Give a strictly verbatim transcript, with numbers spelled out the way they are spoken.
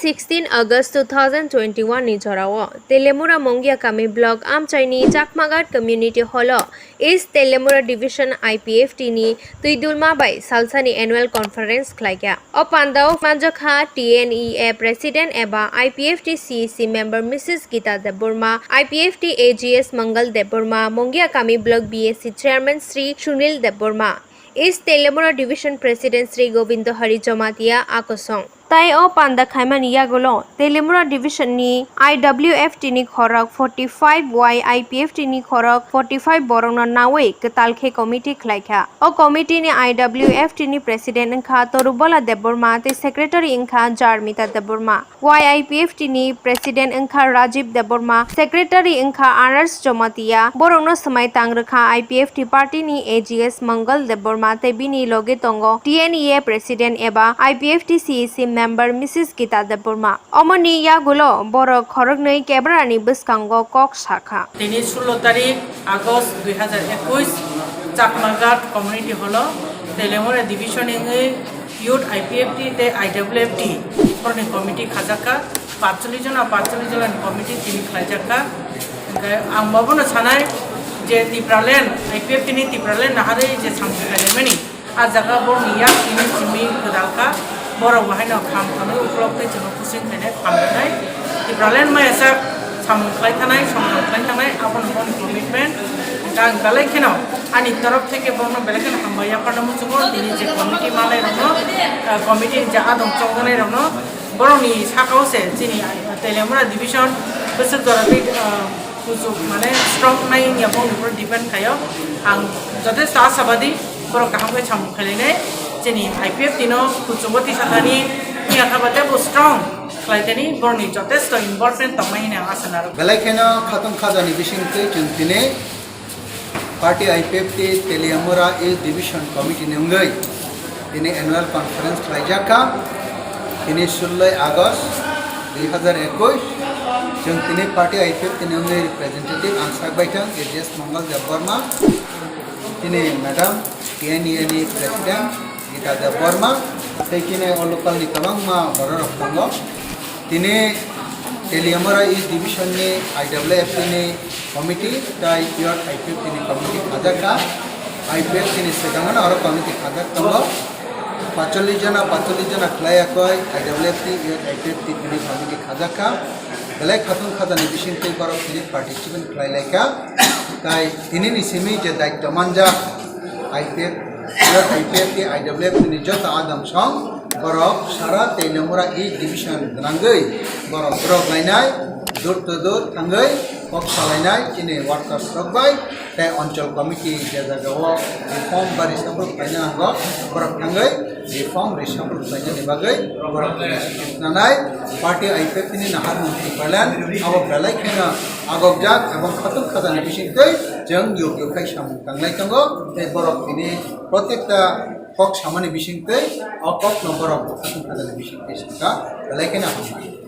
Sixteen August two thousand twenty-one ni jorao Telemura Mongia Kami Block amchaini Chakmaghat Community Hall o East Telemura Division I P F T ni twidulma bai salsani annual conference khlaikha. O pandao manjakha T N E A President eba I P F T C E C member Missus Gita Debbarma, I P F T A G S Mangal Debbarma, Mongia Kami Block B S C Chairman Sri Sunil Debbarma, East Telemura Division President Sri Govindo Hari Jamatia akosong. Tai o panda khaimani yagulo Telemura Division ni I W F T ni khorok forty five bai I P F T ni khorok forty five borokno nawi kwtal khe committee khlaikha. O committee ni I W F T ni President wngkha Torubola Debbarma tei Secretary wngkha Jarmita Debbarma. Y I P F T ni President wngkha Rajiv Debbarma, Secretary wngkha Anas Jamatia, borokno swmai tang rwkha I P F T party ni A G S Mangal Debbarma tei bini loge tongo T N E A President eba I P F T C E C member Missus Gita Debbarma. Omoni yagulo borok khoroknwi camera ni bwskango kok sakha. Tini sullo tarik August dui hazar ekush, Chakmaghat Community Hall o Telemura Division wngwi Youth I P F T tei I W F T borokni committee khajakha, patchollish jona, patchollish jona ni committee tini khlaijakha. Hwnkhe ang bobono sanai je Tipraland, I P F T ni Tipraland naharwi je samung khlaimani, ah jaga borokni yak tini simi kwdalkha, borok bo haino kham thangwi uklok tei chwngno kusing khainai kham rwnai. Tipraland maya sak samung khlai thanai, samung khlai thanai, abono bono commitment. Hwnkhe ang belai kheno ani torof theke bono belai kheno hambai yapharna muchungo, tini je committee manai rokno, ah, committee ni je adong chongjanai rokno, borokni sakao se chini Telemura division bwswk jora tei, ah, kuchuk mane strong nai wngya bongni upor depend khaio. Ang jotesto ashabadi borok kaham khe samung khlainai, chini I P F T no kuchugo tisa thani, phiya kha ba tebo strong khlai thani, borokni jotesto involvement tongmai hwnwi ang asa narwk. Belai kheno khatong khajani bisingtwi chwng tini party I P F T Teliamura East Division Committee ni wngwi tini annual conference khlaijak kha. Tini sullo August dui hazar ekush, chwng tini party I P F T ni wngwi representative ang sak bai thang A G S Mangal Debbarma, tini madam T N E A ni president Gita Debbarma, tei kini o local ni kwbangma bororok tongo. Tini Teliamura East Division ni I W F T ni committee tei Youth I P F T ni committee khajak kha. I P F T ni swkang no oro committee khajak tongo. Patchollish jona, patchollish jona khlai yakoi I W F T, Youth I P F T ni committee khajak kha. Belai khatong khajani bisingtwi borok tini participant khlai lai kha. Tai tini ni simi je daityo manjak I P F, I P F T, I W F ni joto adamsong borok sara Teliamura East Division gwnangwi borok borok lainai, door to door thangwi kok salainai chini workers rok bai tei onchol committee je jaga o reform ba reshuffle khlaina nango borok thangwi reform reshuffle khlainani bagwi borok nanai party I P F T ni nahar mung Tipraland abo belai kheno agokjak ebong khatong khajani bisingtwi chwng yog yog khai samung tanglai tongo tei borok tini protekta kok samani bisingtwi o kok no borok khatong khajani bisingtwi saka belai kheno hambai.